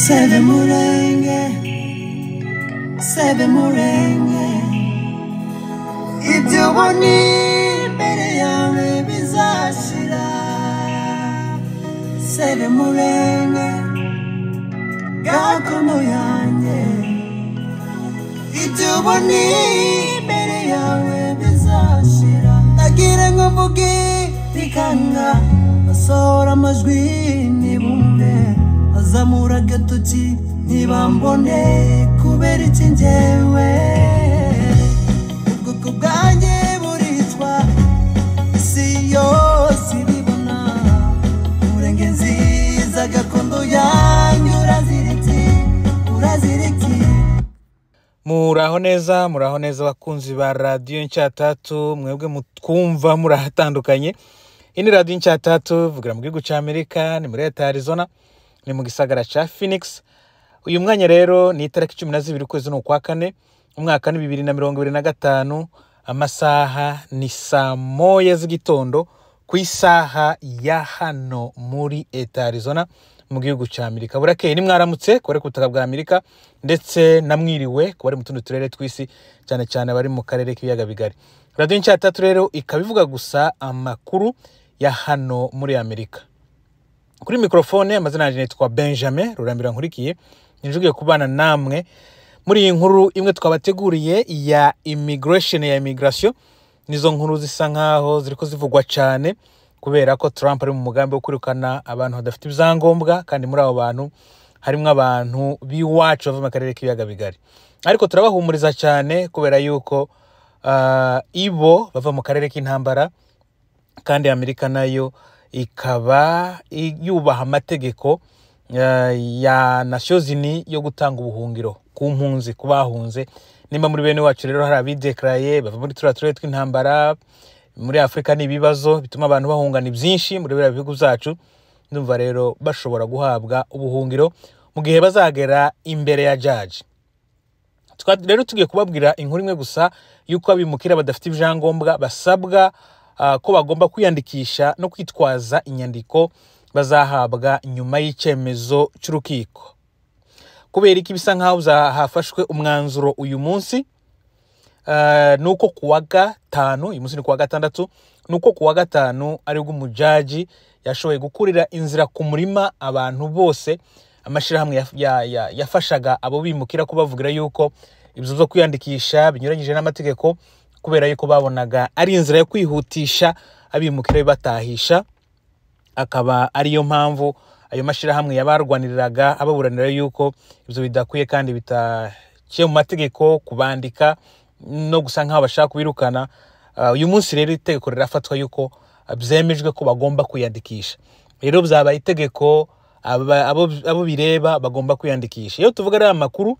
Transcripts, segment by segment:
Seve murenge, seve murenge. Ibyo ubona imbere yawe bizashira. Seve murenge, gakondo yanjye. Ibyo ubona imbere yawe bizashira. Ndagira ngo mvuge bikanga, basohora amajwi ntibumve, azamura agatoki ntibambone, kubera iki njyewe ubwoko bwanjye buricwa, isi yose ibibona. Murenge nziza gakondo yanyu, urazira iki, urazira iki? Muraho neza, muraho neza abakunzi ba Radiyo Ncyatatu, mwebwe mutwumva muri ahatandukanye. Iyi ni Radiyo Ncyatatu ivugira mu gihugu cy'Amerika, ni muri leta ya Arizona, ni mu gisagara cya Phoenix. Uyu mwanya rero ni itariki 12 ukwezi ni ukwa kane, umwaka ni 2025, amasaha ni saa 1 z'igitondo ku isaha ya hano muri leta ya Arizona mu gihugu cya Amerika. Burakeye, ni mwaramutse ku bari ku butaka bwa Amerika, ndetse namwiriwe ku bari mu tundi turere tw'isi, cyane cyane abari mu karere k'ibiyaga bigari. Radiyo Ncyatatu rero ikaba ivuga gusa amakuru ya hano muri Amerika. Kuri mikorofone amazina yanjye nitwa Benjamin Rurambira Nkurikiye, ninjugiye kubana namwe muri iyi nkuru imwe twabateguriye ya immigration, ya immigration. Nizo nkuru zisa nkaho ziriko zivugwa cyane kubera ko Trump ari mu mugambi wo kwirukana abantu badafite ibyangombwa, kandi muri abo bantu harimo abantu b'iwacu bava mu karere k'ibiyaga bigari. Ariko turabahumuriza cyane kubera yuko ibo bava mu karere k'intambara, kandi Amerika nayo ikaba yubaha amategeko ya Nations Unies yo gutanga ubuhungiro ku mpunzi, ku bahunze. Nimba muri bene wacu rero hari abidekaraye bava muri turiya turere tw'intambara muri Afurika, ni ibibazo bituma abantu bahungana byinshi muri biriya bihugu byacu. Ndumva rero bashobora guhabwa ubuhungiro mu gihe bazagera imbere ya judge. Rero tugiye kubabwira inkuru imwe gusa y'uko abimukira badafite ibyangombwa basabwa ko bagomba kwiyandikisha no kwitwaza inyandiko bazahabwa nyuma y'icyemezo cy'urukiko. Kubera iki bisa nkaho hafashwe umwanzuro uyu munsi? Nuko kuwa gatanu, uyu munsi ni kuwa gatandatu, nuko kuwa gatanu aribwo umujaji yashoboye gukurira inzira ku murima abantu bose amashirahamwe yafashaga abo bimukira kubavugira yuko ibyo byo kwiyandikisha binyuranyije n'amategeko, kubera yuko babonaga ari inzira yo kwihutisha abimukira batahisha. Akaba ariyo mpamvu ayo mashirahamwe yabarwaniriraga ababuranira yuko ibyo bidakwiye kandi bitaciye mu mategeko kubandika no gusa nkaho bashaka kubirukana. Uyu munsi rero itegeko rirafatwa yuko byemejwe ko bagomba kwiyandikisha. Rero byabaye itegeko, abo bireba bagomba kwiyandikisha. Iyo tuvuga ari amakuru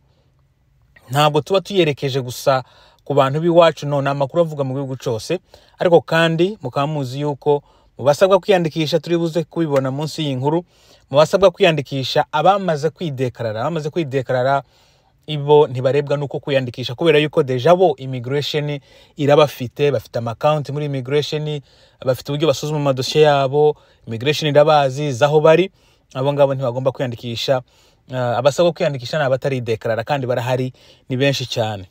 ntabwo tuba tuyerekeje gusa ku bantu b'iwacu, none amakuru avuga mu gihugu cyose. Ariko kandi mukaba muzi yuko mu basabwa kwiyandikisha, turi buze kubibona munsi y'iyi nkuru, mu basabwa kwiyandikisha abamaze kwidekarara, abamaze kwidekarara ibo ntibarebwa nuko kwiyandikisha, kubera yuko déjà bo immigration irabafite, bafite ama account muri immigration, bafite uburyo basuzuma amadosiye yabo, immigration irabazi zaho bari. Abo ngabo ntibagomba kwiyandikisha. Abasabwa kwiyandikisha ni abataridekarara, kandi barahari ni benshi cyane.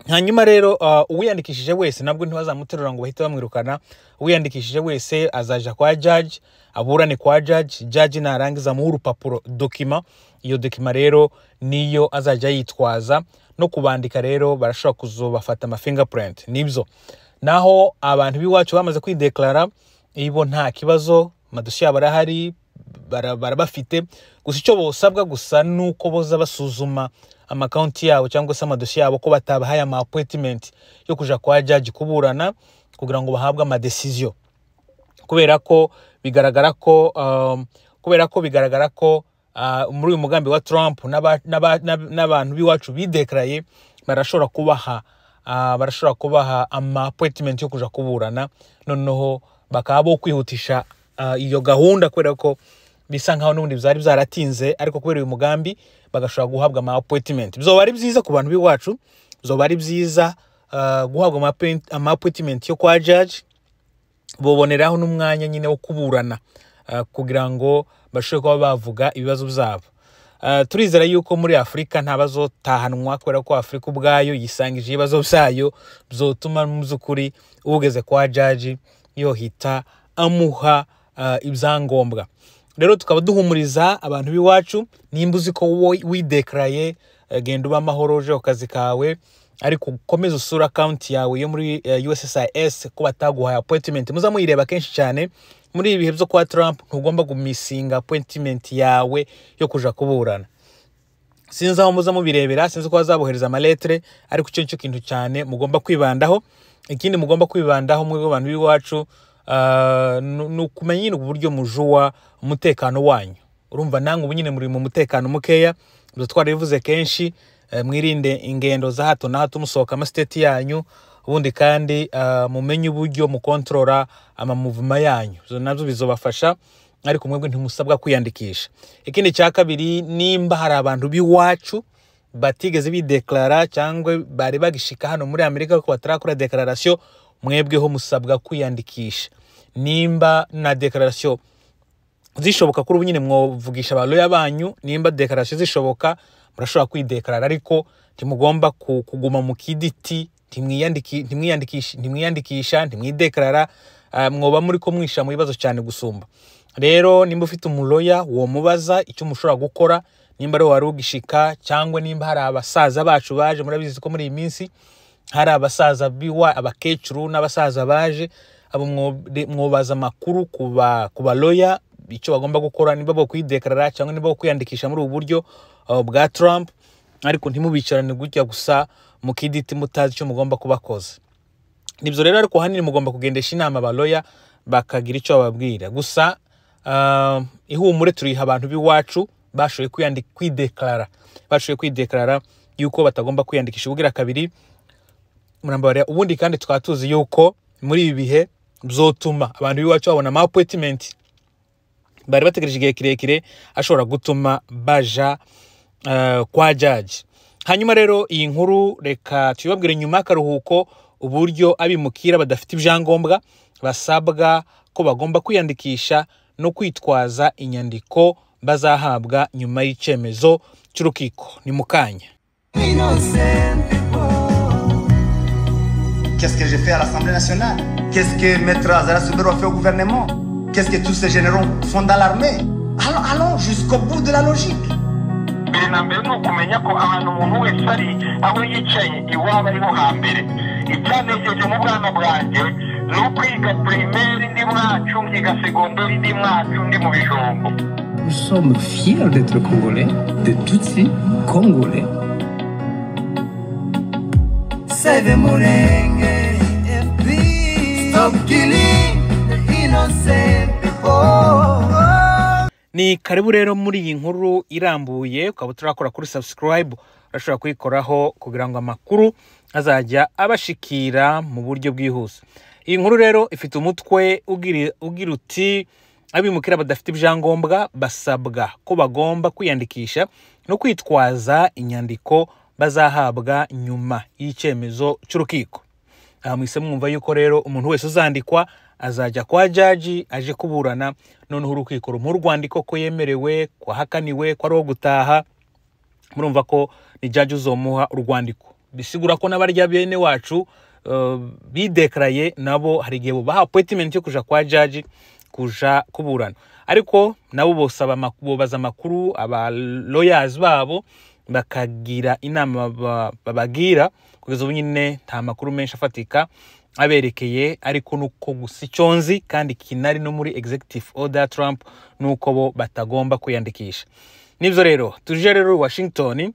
Hanyuma rero uwiyandikishije wese nabwo ntibazamuterura ngo bahite bamwirukana. Uwiyandikishije wese azaja kwa judge, aburane kwa judge, judge narangiza amuhe urupapuro, document. Iyo document rero niyo azajya yitwaza no kubandika. Rero barashobora kuzobafata ama fingerprint nibyo. Naho abantu b'iwacu bamaze kwideklara, ibo nta kibazo, amadosiye yabo arahari, barabafite. Gusa icyo bosabwa gusa nuko boza basuzuma ama account yabo cyangwa se amadosiye yabo ko batabahaye ama appointment yo kuja kwa judge kuburana kugira ngo bahabwe ama decision, kubera ko bigaragara ko muri uyu mugambi wa Trump n'abantu b'iwacu bidekaraye barashobora kubaha ama appointment yo kuja kuburana, noneho bakaba bo kwihutisha iyo gahunda, kubera ko bisa nkaho n'ubundi byari byaratinze, ariko kubera uyu mugambi bagashobora guhabwa ama appointment. Bizoba ari byiza ku bantu b'iwacu, bizoba ari byiza guhabwa ama appointment yo kwa judge, boboneraho n'umwanya nyine wo kuburana kugira ngo bashobore kuba bavuga ibibazo byabo. Turizera yuko muri Afurika ntabazotahanwa, kubera ko Afurika ubwayo yisangije ibibazo byayo byotuma mu by'ukuri ugeze kwa jaji yohita amuha ibyangombwa. Rero tukaba duhumuriza abantu b'iwacu, nimba uzi ko wowe widekaraye, genda uba amahoro, uje ku kazi kawe, ariko ukomeze usure account yawe yo muri USCIS ko bataguhaye appointment. Muza muyireba kenshi cyane muri ibi bihe byo kwa Trump, ntugomba gumisinga appointment yawe yo kuja kuburana. Sinzi aho muza mubirebera, sinzi ko bazabohereza amaletere, ariko icyo nicyo kintu cyane mugomba kwibandaho. Ikindi mugomba kwibandaho mwebwe abantu b'iwacu, ni ukumenya nyine uburyo mujuwa umutekano wanyu. Urumva namwe ubu nyine muri mu mutekano mukeya, ibyo twarabivuze kenshi, mwirinde ingendo za hato na hato musohoka amasiteti yanyu, ubundi kandi mumenye uburyo mukontorora amamuvuma yanyu, ibyo nabyo bizobafasha, ariko mwebwe ntimusabwa kwiyandikisha. Ikindi cya kabiri, nimba hari abantu b'iwacu batigeze bideklara cyangwa bari bagishika hano muri Amerika ariko batarakora declaration, mwebweho musabwa kwiyandikisha. Nimba na declaration zishoboka kuri ubu nyine mwovugisha abaloya banyu, nimba declaration zishoboka murashobora kwideklarara, ariko ntimugomba kuguma mu kiditi, ntimwiyandikisha, ntimwideklarara, mwoba muri ko mwisha mu bibazo cyane gusumba. Rero nimba ufite umuloya womubaza icyo mushobora gukora, nimba ari wari ugishika cyangwa nimba hari abasaza bacu baje, murabizi ko muri iyi minsi hari abasaza biwa, abakecuru n'abasaza baje, abo mwobaza amakuru ku baloya icyo bagomba gukora, nimba bo kwidekarara cyangwa nimba bo kwiyandikisha muri ubu buryo bwa Trump, ariko ntimubicarane gutya gusa mukiditi mutazi icyo mugomba kubakoza. Nibyo rero, ariko ahanini mugomba kugendesha inama abaloya bakagira icyo bababwira. Gusa ihumure turiha abantu b'iwacu bashoboye kwideklarara, bashoboye kwideklarara yuko batagomba kwiyandikisha ubugira kabiri, murambabarira. Ubundi kandi tukaba tuzi yuko muri ibi bihe bizotuma abantu b'iwacu babona ama appointment bari bategereje igihe kirekire, ashobora gutuma baja kwa jaji. Hanyuma rero iyi nkuru reka tuyibabwire nyuma y'akaruhuko, uburyo abimukira badafite ibyangombwa basabwa ko bagomba kwiyandikisha no kwitwaza inyandiko bazahabwa nyuma y'icyemezo cy'urukiko. Ni mu kanya. Innocent people. Qu'est-ce que j'ai fait à l'Assemblée nationale? Qu'est-ce que Maître Azarias Ruberwa a fait au gouvernement? Qu'est-ce que tous ces généraux font dans l'armée? Allons, allons jusqu'au bout de la logique. Mbere na mbere ni ukumenya ko ahantu umuntu wese ari, aho yicaye iwabo ariho hambere. Icyanejeje mu bwana bwanjye ni ukwiga primaire ndi mwacu, nkiga segonderi ndi mwacu, ndi mu Bijombo. Nous sommes fiers d'être Congolais, des Tutsis congolais. Save Murenge, FP. Stop killing the innocent people. Ni karibu rero muri iyi nkuru irambuye, ukaba turakora kuri subscribe, urashobora kuyikoraho kugira ngo amakuru azajya abashikira mu buryo bwihuse. Iyi nkuru rero ifite umutwe ugira uti abimukira badafite ibyangombwa basabwa ko bagomba kwiyandikisha no kwitwaza inyandiko bazahabwa nyuma y'icyemezo cy'urukiko. Aha mwise mwumva yuko rero umuntu wese uzandikwa azajya kwa jaji aje kuburana, noneho urukiko rumuha urwandiko ko yemerewe, ko ahakaniwe, ko ari uwo gutaha. Murumva ko ni jaji uzomuha urwandiko, bisigura ko n'abarya bene wacu bidekaraye nabo hari igihe bubaha appointment yo kuja kwa jaji kuja kuburana, ariko nabo bobaza amakuru aba lawyers babo bakagira inama babagira. Kugeza ubu nyine nta makuru menshi afatika aberekeye, ariko nuko gusa icyo nzi kandi kinari no muri executive order Trump nuko bo batagomba kwiyandikisha. Nibyo rero tuje rero Washington,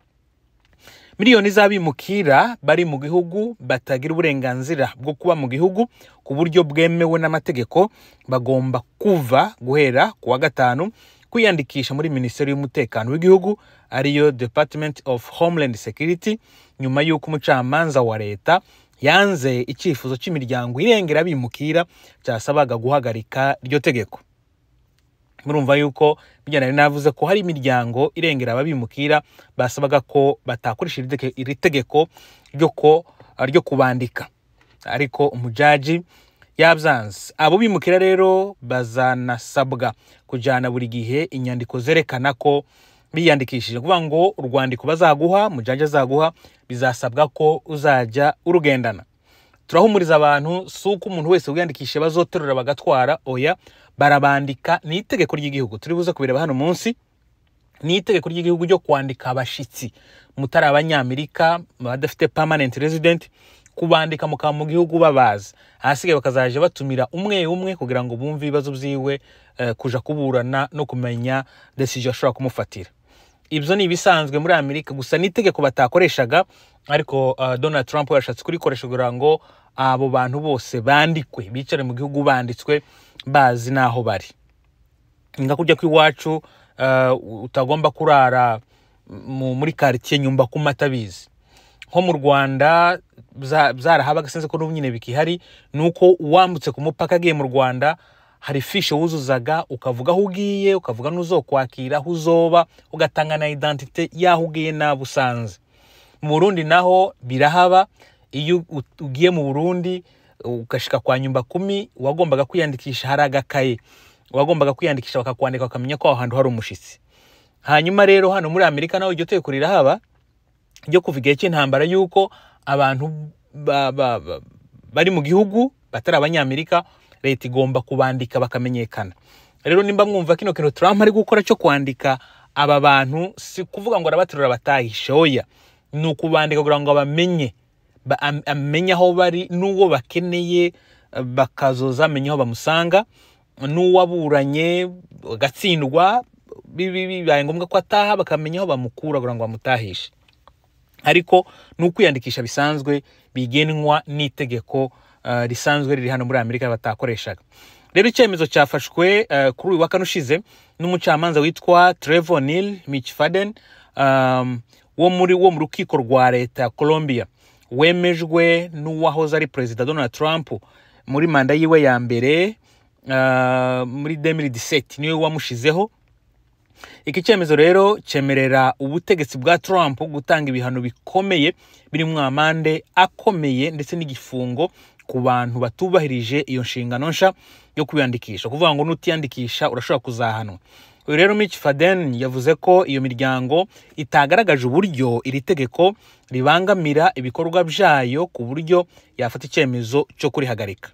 miliyoni z'abimukira bari mu gihugu batagira uburenganzira bwo kuba mu gihugu ku buryo bwemewe n'amategeko bagomba kuva guhera ku wa gatanu kwiyandikisha muri Minisiteri y'Umutekano w'igihugu ariyo Department of Homeland Security, nyuma y'uko umucamanza wa leta yanze icyifuzo cy'imiryango irengera abimukira cyasabaga guhagarika iryo tegeko. Murumva yuko bijyana nari navuze ko hari imiryango irengera ababimukira basabaga ko batakoresha iri tegeko ryo kubandika, ariko umujaji yabyanze. Abo bimukira rero bazanasabwa kujyana buri gihe inyandiko zerekana ko Biyandikishije, kuvuga ngo urwandiko bazaguha, mujanja azaguha, bizasabwa ko uzajya urugendana. Turahumuriza abantu, si uko umuntu wese wiyandikishije bazoterura bagatwara, oya, barabandika. Ni itegeko ry'igihugu, turi buze kubireba hano munsi. Ni itegeko ry'igihugu ryo kwandika abashitsi mutari Abanyamerika, badafite permanent resident, kubandika mukaba mu gihugu babazi, ahasigaye bakazaja batumira umwe umwe kugira ngo bumve ibibazo vyiwe, kuja kuburana no kumenya decision ashobora kumufatira. Ibyo ni ibisanzwe muri Amerika, gusa ni itegeko batakoreshaga, ariko Donald Trump yashatse kurikoresha kugira ngo abo bantu bose bandikwe, bicare mu gihugu banditswe, bazi n'aho bari. Nga kurya kw'iwacu, utagomba kurara muri quartier nyumba kuma atabizi. Nko mu Rwanda byarahabaga, sinzi ko n'ubu nyine bikihari, nuko uwambutse ku mupaka agiye mu Rwanda hari fiche wuzuzaga, ukavuga aho ugiye, ukavuga n'uzokwakira, aho uzoba, ugatanga na identité y'aho ugiye n'abo usanze. Mu Burundi naho birahaba. Iyo ugiye mu Burundi ugashika kwa nyumba kumi, wagombaga kwiyandikisha, hari agakaye wagombaga kwiyandikisha, bakakwandika, bakamenya ko aho hantu hari umushitsi. Hanyuma rero hano muri Amerika naho iryo tegeko rirahaba ryo kuva igihe cy'intambara, yuko abantu bari mu gihugu batari Abanyamerika, leta igomba kubandika bakamenyekana. Rero nimba mwumva kino kintu Trump ari gukora cyo kwandika aba bantu, si kuvuga ngo arabaterura batahishe, oya, ni ukubandika kugira ngo bamenye, amenye aho bari n'uwo bakeneye, bakazoza amenye aho bamusanga, n'uwaburanye agatsindwa bibaye ngombwa ko ataha, bakamenya aho bamukura kugira ngo bamutahishe. Ariko ni ukwiyandikisha bisanzwe bigenwa n'itegeko risanzwe riri hano muri Amerika batakoreshaga. Rero icyemezo cyafashwe kuri uyu wa kane ushize n'umucamanza witwa Trevor Neil McFadden, wo mu rukiko rwa leta ya Columbia, wemejwe n'uwahoze ari Perezida Donald Trump muri manda yiwe ya mbere, muri 2017 niwe wamushizeho. Iki cyemezo rero cyemerera ubutegetsi bwa Trump gutanga ibihano bikomeye birimo amande akomeye ndetse n'igifungo ku bantu batubahirije iyo nshingano nsha yo kwiyandikisha, kuvuga ngo nutiyandikisha urashobora kuzahanwa. Uyu rero McFadden yavuze ko iyo miryango itagaragaje uburyo iri tegeko ribangamira ibikorwa byayo ku buryo yafata icyemezo cyo kurihagarika.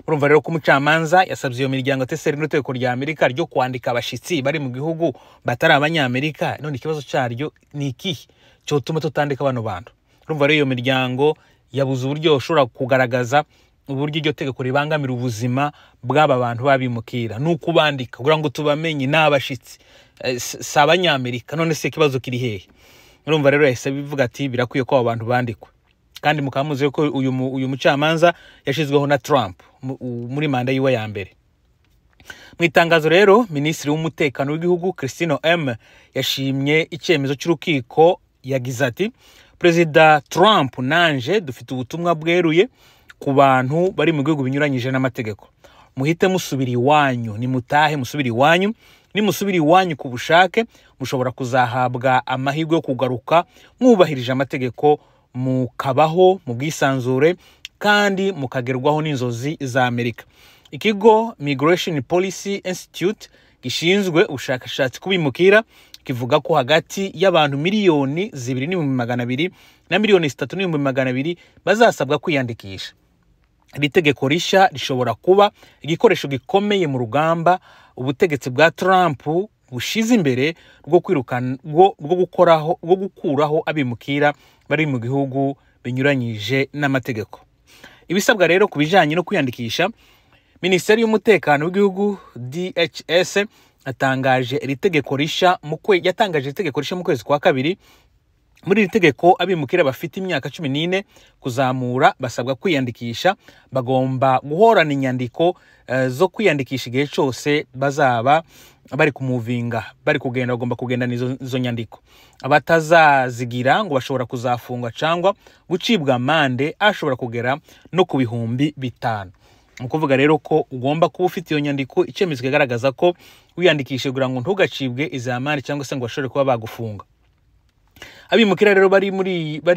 Urumva rero ko umucamanza yasabye iyo miryango atese rino tegeko rya Amerika ryo kwandika abashitsi bari mu gihugu batari Abanyamerika, none ikibazo cyaryo ni ikihe cyotuma tutandika bano bantu? Urumva rero iyo miryango yabuze uburyo ushobora kugaragaza uburyo iryo tegeko ribangamira ubuzima bw'aba bantu babimukira. Ni ukubandika kugira ngo tubamenye, ni abashitsi, si Abanyamerika, none se ikibazo kiri hehe? Urumva rero yahise bivuga ati birakwiye ko abo bantu bandikwa. Kandi mukaba muzi ko uyu mucamanza yashizweho na Trump muri manda yiwe ya mbere. Mu itangazo rero, Minisitiri w'Umutekano w'igihugu Kristi Noem yashimye icyemezo cy'urukiko, yagize ati: "Perezida Trump nanje dufite ubutumwa bweruye ku bantu bari mu gihugu binyuranyije n'amategeko. Muhite musubira iwanyu, nimutahe musubira iwanyu. Nimusubira iwanyu ku bushake, mushobora kuzahabwa amahirwe yo kugaruka mwubahirije amategeko, mukabaho mu bwisanzure kandi mukagerwaho n'inzozi za Amerika." Ikigo Migration Policy Institute gishinzwe ubushakashatsi kubimukira kivuga ko hagati y'abantu 2.2 miliyoni na 3.2 miliyoni bazasabwa kwiyandikisha. Iri tegeko rishya rishobora kuba igikoresho gikomeye mu rugamba ubutegetsi bwa Trump bushize imbere rwo kwirukana, rwo gukoraho, rwo gukuraho abimukira bari mu gihugu binyuranyije n'amategeko. Ibisabwa rero ku bijanye no kwiyandikisha: Minisiteri y'Umutekano w'igihugu DHS yatangaje iri tegeko rishya mu kwe yatangaje iri tegeko rishya mu kwezi kwa kabiri. Muri iri tegeko, abimukira bafite imyaka 14 kuzamura basabwa kwiyandikisha. Bagomba guhorana inyandiko zo kwiyandikisha igihe cyose bazaba bari kumuvinga, bari kugenda, bagomba kugendana izo nyandiko. Abatazazigira ngo bashobora kuzafungwa cyangwa gucibwa amande ashobora kugera no ku 5,000. Ni ukuvuga rero ko ugomba kuba ufite iyo nyandiko, icyemezo kigaragaza ko wiyandikishije, kugira ngo ntugacibwe izi amande cyangwa se ngo bashobore kuba bagufunga. Abimukira rero bari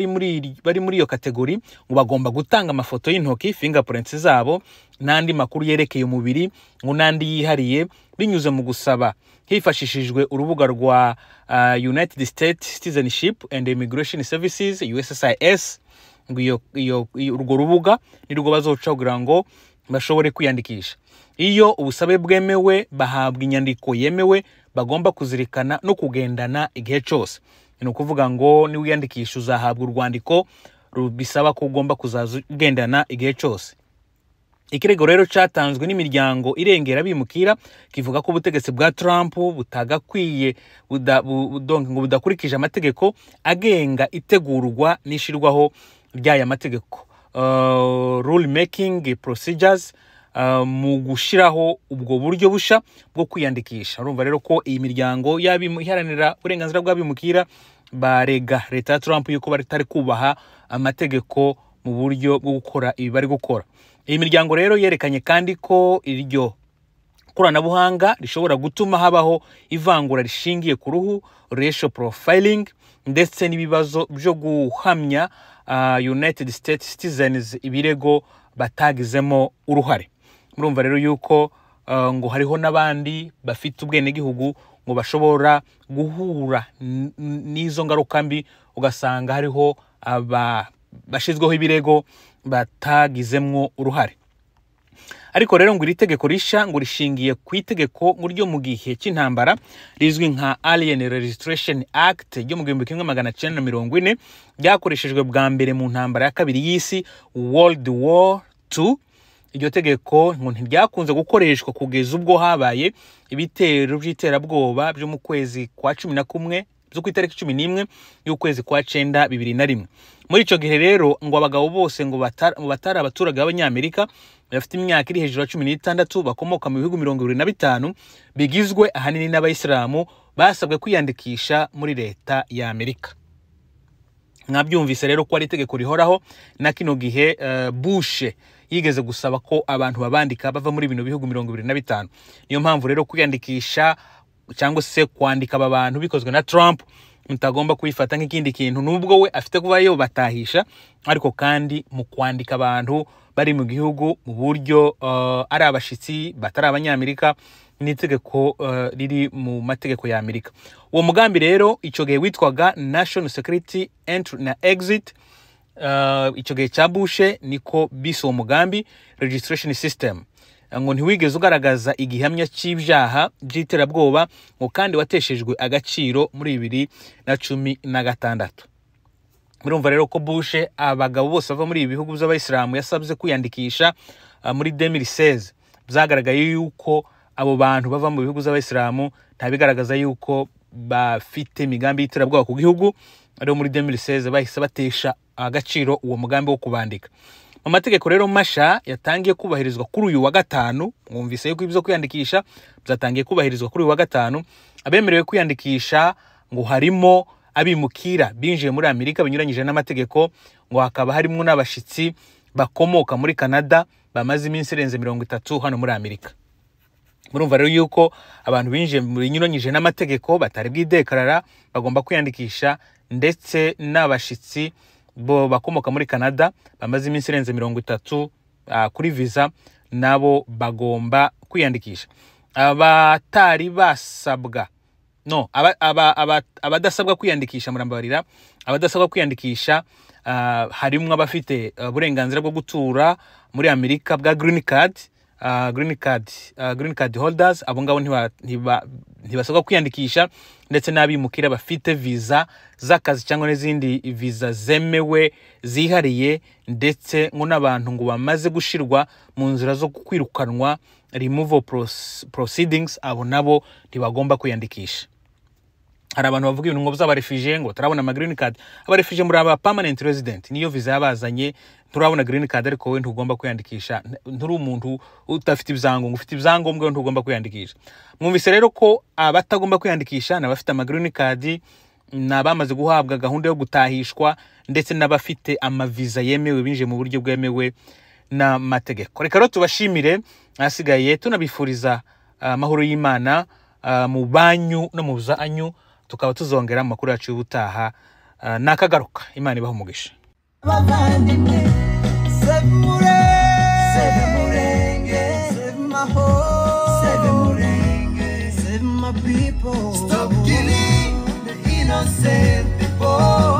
muri iyo catégorie ngo bagomba gutanga amafoto y'intoki, fingerprints zabo, n'andi makuru yerekeye umubiri ngo n'andi yihariye, binyuze mu gusaba hifashishijwe urubuga rwa United States Citizenship and Immigration Services, USCIS. Ngo urwo rubuga nirwo bazoca kugira ngo bashobore kwiyandikisha. Iyo ubusabe bwemewe, bahabwa inyandiko yemewe bagomba kuzirikana no kugendana igihe cyose. Ni ukuvuga ngo niwiyandikisha uzahabwa urwandiko bisaba ko ugomba kuzaza ugendana igihe cyose. Ikirego rero cyatanzwe n'imiryango irengera abimukira kivuga ko ubutegetsi bwa Trump butagakwiye donc ngo budakurikije amategeko agenga itegurwa n'ishirwaho ry'aya mategeko, rule making procedures, mu gushiraho ubwo buryo busha bwo kwiyandikisha. Urumva rero ko iyi miryango iharanira uburenganzira bw'abimukira barega leta ya Trump yuko batari kubaha amategeko mu buryo bwo gukora ibi bari gukora. Iyi miryango rero yerekanye kandi ko iryo koranabuhanga rishobora gutuma habaho ivangura rishingiye ku ruhu, racial profiling, ndetse n'ibibazo byo guhamya United States citizens ibirego batagizemo uruhare. Murumva rero yuko ngo hariho n'abandi bafite ubwenegihugu ngo bashobora guhura n'izo ngaruka mbi, ugasanga hariho aba bashyizweho ibirego batagizemwo uruhare. Ariko rero ngo iri tegeko risha ngo rishingiye ku itegeko ngo ryo mu gihe cy'intambara rizwi nka Alien Registration Act ryo mu 1940, ryakoreshejwe bwa mbere mu ntambara ya kabiri y'isi, World War II. Iryo tegeko ngo ntiryakunze gukoreshwa kugeza ubwo habaye ibitero by'iterabwoba byo mu kwezi kwa 11, byo ku itariki 11 y'ukwezi kwa 9 2001. Muri ico gihe rero ngo abagabo bose ngo batari abaturage b'Abanyamerika bafite imyaka iri hejuru ya 16 bakomoka mu bihugu 25 bigizwe ahanini n'Abayisilamu basabwe kwiyandikisha muri leta ya Amerika. Mwabyumvise rero ko ari itegeko rihoraho na kino gihe. Bush yigeze gusaba ko abantu babandika bava muri bino bihugu 25. Niyo mpamvu rero kwiyandikisha cyangwa se kwandika aba bantu bikozwe na Trump mutagomba kubifata nk'ikindi kintu, nubwo we afite kuba yo batahisha, ariko kandi mu kwandika abantu bari mu gihugu mu buryo ari abashitsi batari Abanyamerika n'itegeko riri mu mategeko ya Amerika. Uwo mugambi rero ico gihe witwaga National Security Entry na Exit, ico gihe cya Bush niko bise uwo mugambi, registration system. Ngo ntiwigeze ugaragaza igihamya cy'ibyaha by'iterabwoba, ngo kandi wateshejwe agaciro muri 2016. Murumva rero ko Bush abagabo bose bava muri ibi bihugu by'Abayisilamu yasabye kwiyandikisha muri 2016. Byagaragaye yuko abo bantu bava mu bihugu by'Abayisilamu nta bigaragaza yuko bafite imigambi y'iterabwoba ku gihugu. Ariyo muri 2016 bahise batesha agaciro uwo mugambi wo kubandika. Mu mategeko rero masha yatangiye kubahirizwa kuri uyu wa gatanu, mwumvise yuko ibyo kwiyandikisha byatangiye kubahirizwa kuri uyu wa gatanu. Abemerewe kwiyandikisha ngo harimo abimukira binjiye muri Amerika binyuranyije n'amategeko, ngo hakaba harimo n'abashitsi bakomoka muri Canada bamaze iminsi irenze 30 hano muri Amerika. Murumva rero yuko abantu binjiye binyuranyije n'amategeko batari bwidekarara bagomba kwiyandikisha, ndetse n'abashitsi bo bakomoka muri Canada bamaze iminsi irenze 30 kuri visa nabo bagomba kwiyandikisha. Abatari basabwa, no abadasabwa kwiyandikisha, murambabarira, abadasabwa kwiyandikisha harimwo abafite uburenganzira bwo gutura muri Amerika bwa green card, green card holders. Abo ngabo ntibasabwa kwiyandikisha, ndetse n'abimukira bafite visa z'akazi cyangwa n'izindi visa zemewe zihariye, ndetse ngo n'abantu ngo bamaze gushirwa mu nzira zo kwirukanwa, removal proceedings, abo nabo ntibagomba kwiyandikisha. Hari abantu bavuga ibintu ngo by'aba réfugiés, ngo batarabona ama green card. Aba réfugiés muri aba permanent resident, niyo visa yabazanye, nturabona green card, ariko wowe ntugomba kwiyandikisha. Nturi umuntu udafite ibyangombwa, ufite ibyangombwa, ntugomba kwiyandikisha. Mwumvise rero ko abatagomba kwiyandikisha ni abafite ama green card, ni abamaze guhabwa gahunda yo gutahishwa, ndetse n'abafite amaviza yemewe binjiye mu buryo bwemewe n'amategeko. Reka rero tubashimire, ahasigaye tunabifuriza amahoro y'Imana mu banyu no mu zanyu. Tukaba tuzongera mu makuru yacu y'ubutaha. Nakagaruka, Imana ibaha umugisha. Bavandimwe, save Murenge, save Murenge, save my home, save Murenge, save my people. Stop killing the innocent people.